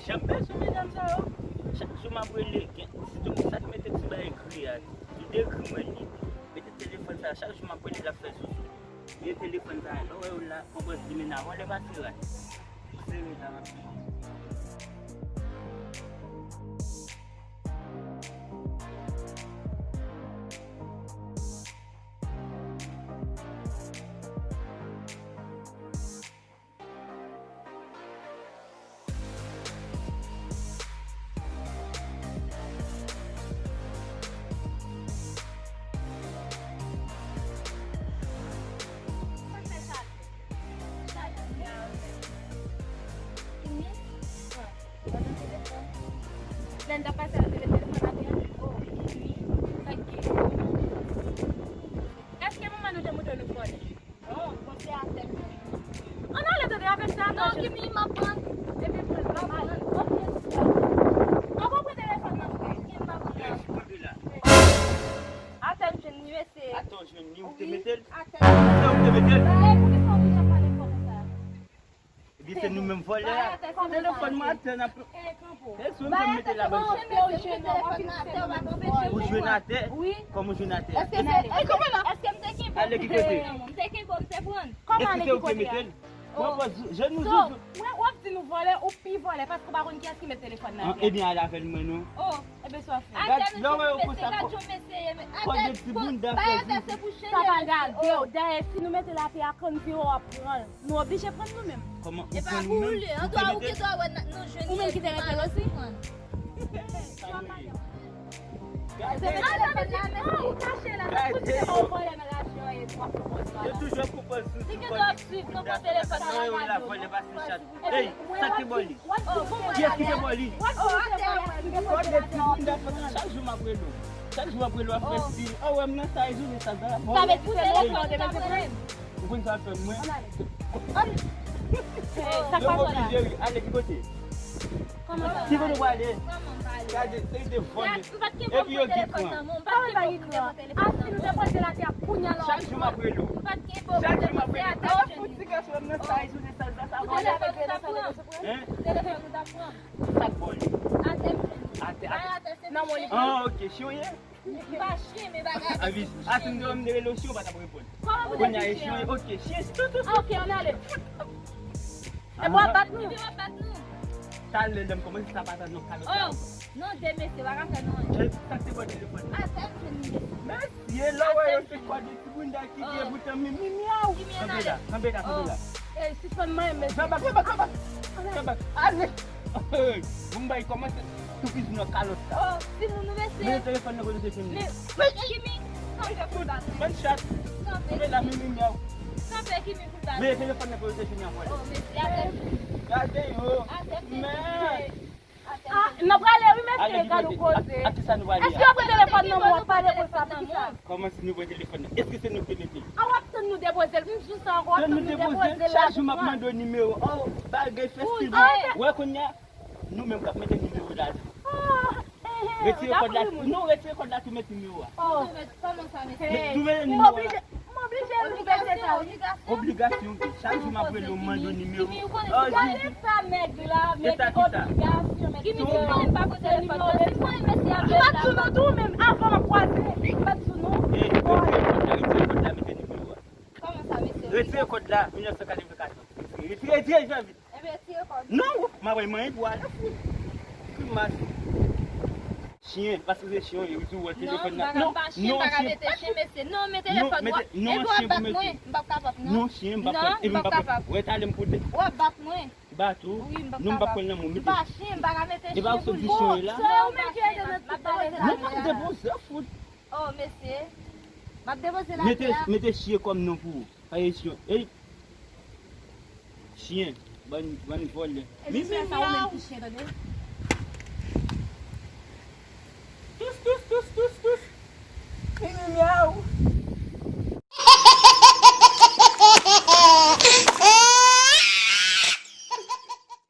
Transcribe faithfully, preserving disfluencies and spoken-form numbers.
Jan m bezwen medam sa yo. Chak jou m ap rele, gen, sitou sa k mete ti bagay gri a. Li degri mwen li. Mete telefòn sa, chak jou m ap rele, l ap fè sousou. Gen telefòn sa, lè w wè yo la, konprann li mennen a vòlè pase rat. Sere la, m ap di. Lè n t ap pase a, te met telefòn atè a? Oh, wi. Sa k gen? Èske manman nou te montre nou vòlè? Non, bon, se afè m. Ann ale tande avèk sa. Non, Kimi, m ap pran. Epi pran, m ap pran. Ok, sista. An, bon, pran telefòn nan vre. Kimi, m ap pran. Atè m jwenn li, mesye. Atè w jwenn li, ou te mete l? Atè. Se ou te mete l? Ba, e poukisa w vin ap pale fò konsa? Ebyen, se nou menm vòlè a. Telefòn mwen atè, n ap. E sou m mete la ban. Ou jwenn atè? Kòman ou jwenn atè? Èske se, èske, èske m te kenbe? Ale ki kote? M te kenbe, m te pran. Kòman ale ki kote a? Bon, bon, je nou. So, w ap di nou vòlè, ou pi vòlè, paske w pa konn kiyès ki met telefòn nan atè. Ebyen, ale avè l mwen non. Oh, ebyen, sa w ap fè? Gad, lè w wè yo konsa, kò de ti bounda fè di. Sa pa gade w. Dayè, si nou mete l atè a, kanviro ap pran l. Nou oblije prann nou menm. Kòman ou pran nou menm? Ou te mete l? Ou menm ki te mete l osi? Gade. Yo toujou ap konprann sou ti bounda. Nan yo la vòlè pase chat. Ey, sa ki bò li? Kiyès ki te bò li? Kò de ti bounda fè sa. Chak jou m ap rele w. Chak jou m ap rele w ap fè stil. An wè m nan size ou, men sa sa la. Sa vle di se lè fò w te mete pran. Ou konn sa ap fè mwen? Sa k pase la? Yo oblije ri. Ale ki kote? Ki kote w prale? Gade, se de vòlè. Epi yo gen pran. Sa vle pa gen pran. A, si nou te poze l atè a kounye a la. Chak jou m ap rele w. Chak jou m ap rele w. An fout ti gason m nan size ou, se sa sa sa. Telefòn ou t ap pran? Hein? Telefòn ou t ap pran? Sa k bò li? Atè m jwenn li. Atè, atè. Nan mwen li pran. Ah, ok, chyen w ye? M pa chyen, men bagay atè se pou chyen. Ah, si m te wè m te rele w chyen, ou pa t ap reponn. Kounye a e chyen w ye? Ok, chyen, tou, tou, tou. Ok, ann ale. Epi w ap bat nou? Epi w ap bat nou? Talè lè m kòmanse sa pa tann non kalòt la. Oh, non, de mesye, pa ka fè nou anyen. Sa k te bò telefòn nan? Atè m jwenn li. Mesye, lè w wè yo se kò de ti bounda ki gen bouton mi, mi, myaw. Kanpe la, kanpe la, kanpe la. Ey, sispann manyen m, mesye. Fè bak, fè bak, fè bak. Fè bak. Ale. Bon, m bay kòmanse tou pizin nan kalòt la. Oh, timoun nou mesye. Mete telefòn nan kote w te jwenn li. Men, men, Kimi, kanpe pou l bat. Bann chat. Kanpe. Kanpe la, mi, mi, myaw. Kanpe, Kimi. Mete telefòn nan pou yo te fini anvòl. Oh, mesye, atè m jwenn li. Gade yo. Atè m jwenn li. Men. Ah, n ap prale wi, mesye, gad ou koze. Èske yo pran telefòn nan men w ap pale konsa, poukisa? Kòman si nou pran telefòn nan? Èske se nou ki te mete l? Ah, w ap tann nou depoze l. M di w sa ankò, w ap tann nou depoze l la. Chak jou m ap mande w nimewo. Oh, bagay fè stil. Wè kounye a, nou menm k ap mete nimewo la tou. Retire kòd la. Non, retire kòd la tou, met nimewo a. Oh. Kòman sa, mesye? Tou mete nimewo la. M oblije, m oblije retire sa wi. Obligasyon wi. Chak jou m ap rele w, m mande w nimewo. Gade eta nèg la, men ki obligasyon, men ki obligasyon. Kimi, si konnen m pa pran telefòn nan, si konnen mesye a bèl la. M pa t sou non tou, men avan m ap kwaze. M pa t sou non. Ey, retire kòd la, retire kòd la, mete nimewo a. Kòman sa, mesye? Retire kòd la, mil nèf san katrevenkatòz. Retire, retire, retire vit. Ebyen, tire kòd. Non, m ap manyen pou ale fout. Grimas. Chyen, paske se chyen, wi, tou wè telefòn nan. Non, non, chyen. Non, chyen, pa ka mete chyen, mesye. Non, men telefòn, non, epi w ap bat mwen, m p ap kapab, non. Non, chyen, m p ap kapab. Wè, talè m pote. W ap bat mwen. Bat ou? Wi, m p ap kapab. Non, m p ap pran nan men w, mete. M pa chyen, m pa ka mete chyen pou li. E pa ou sot di chyen la? Se ou menm ki ede nan tout bagay sa. Non, m ap depoze fout. Oh, mesye. M ap depoze l atè a. Mete, mete chyen kòm non pou ou. Sa e chyen. Ey! Chyen. Bann, bann vòlè. Epi frè sa ou menm ki chyen, tande?